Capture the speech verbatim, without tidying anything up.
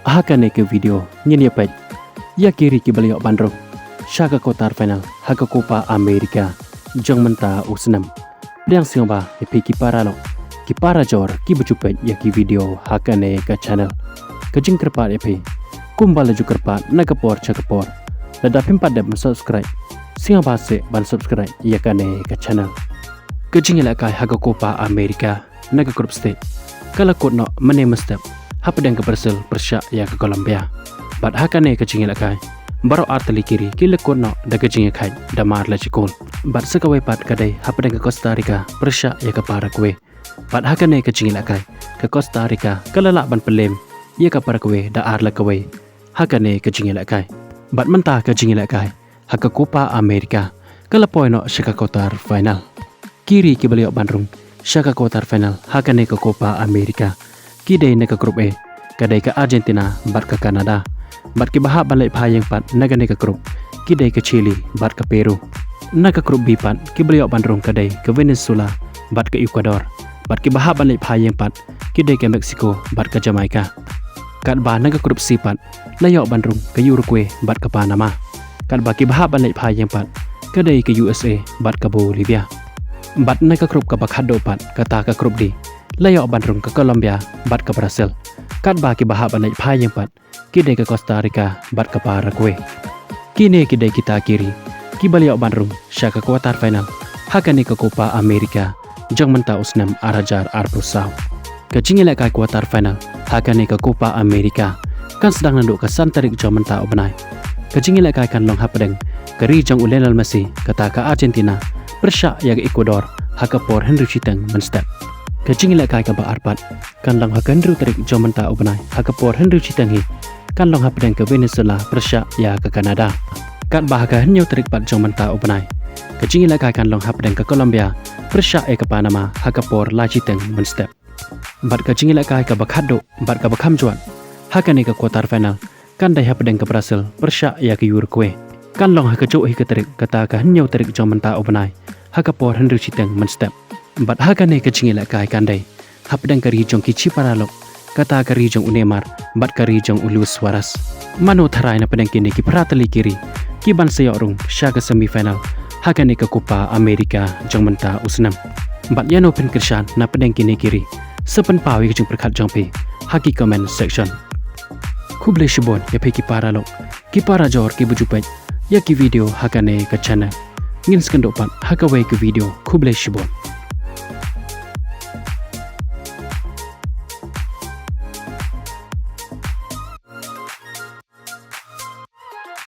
Ha kane ka video ngin ïa peit ïa ki ri kiba la ïoh ban rung sha ka quarter final ha ka Copa America jong mynta u snem. Pdiang sngewbha ïa phi ki para lok, ki para jor kiba ju peit ïa ki video ha kane ka channel. Ka jingkyrpad ïa phi, kumba la ju kyrpad na ka por sha ka por, lada phim pat dep ban subscribe, sngewbha seh ban subscribe ïa kane ka channel. Ka jingïalehkai ha ka Copa America na ka group stage ka la kut noh mynne mynstep hapdeng ka Brazil pyrshah ïa ka Colombia. Bad ha kane ka jingïalehkai, baroh artylli ki ri ki la kut noh da ka jingïakhaid da mar la shi kol. Bad sa kawei pat ka dei hapdeng ka Costa Rica pyrshah ïa ka Paraguay. Bad ha kane ka jingïalehkai, ka Costa Rica ka la lah ban pynlem ïa ka Paraguay da ar la kawei ha kane ka jingïalehkai. Bad mynta ka jingïalehkai ha ka Copa America ka la poi noh sha ka quarter final. Ki ri kiba la ïoh ban rung sha ka quarter final ha kane ka Copa America ki dei na ka group A, ka dei ka Argentina bad ka Canada. Bad kiba hap ban leit phai ïeng pat na kane ka group ki dei ka Chile bad ka Peru. Na ka group B pat kiba la ïoh ban rung ka dei ka Venezuela bad ka Ecuador. Bad kiba hap ban leit phai ïeng pat ki dei ka Mexico bad ka Jamaica. Katba na ka group C pat la ïoh ban rung ka Uruguay bad ka Panama. Katba kiba hap ban leit phai ïeng pat ka dei ka U S A bad ka Bolivia. Bad na ka group kaba khatduh pat, kata ka group D, la ïoh ban rung ka Colombia bad ka Brazil. Katba kiba hap ban leit phai ïeng pat ki dei ka Costa Rica bad ka Paraguay. Kine ki dei kita ki ri kiba la ïoh ban rung sha ka quarter final ha kane ka Copa America jong mynta u snem ar hajar arphew saw. Ka jingïalehkai quarter final ha kane ka Copa America kan sdang naduh ka san tarik jong mynta u bnai. Ka jingïalehkai kan long hapdeng ka ri jong u Lionel Messi, kata ka Argentina, pyrshah ïa ka Ecuador ha ka por hynriew shiteng mynstep. Ka jingïalehkai kaba ar pat kan long ha ka hynriew tarik jong mynta u bnai ha ka por hynriew shiteng hi, kan long hapdeng ka Venezuela pyrshah ïa ka Canada. Katba ha ka hynñiew tarik pat jong mynta u bnai, ka jingïalehkai kan long hapdeng ka Colombia pyrshah ïa ka Panama ha ka por lai shiteng mynstep. Bad ka jingïalehkai kaba khatduh bad kaba kham jwat ha kane ka quarter final kan dei hapdeng ka Brazil pyrshah ïa ka Uruguay. Kan long ha kajuh hi ka tarik, kata ka hynñiew tarik jong mynta u bnai ha ka por hynriew shiteng mynstep. Bad ha kane ka jingïalehkai kan dei hapdeng ka ri jong ki shipara lok, kata ka ri jong u Neymar bad ka ri jong u Luis Suarez. Mano tharai napdeng kine ki phra tylli ki ri ki ban sa ïoh rung sha ka semi final ha kane ka Copa America jong mynta u snem? Bad ïano phin kyrshan napdeng kine ki ri? Sa pynpaw ïa ka jingpyrkhat jong phi ha ki comment section. Khublei shibun ïa phi ki para lok, ki para jor kiba ju peit ïa ki video ha kane ka channel. Ngin sa ïakynduh pat ha kawei ka video. Khublei shibun.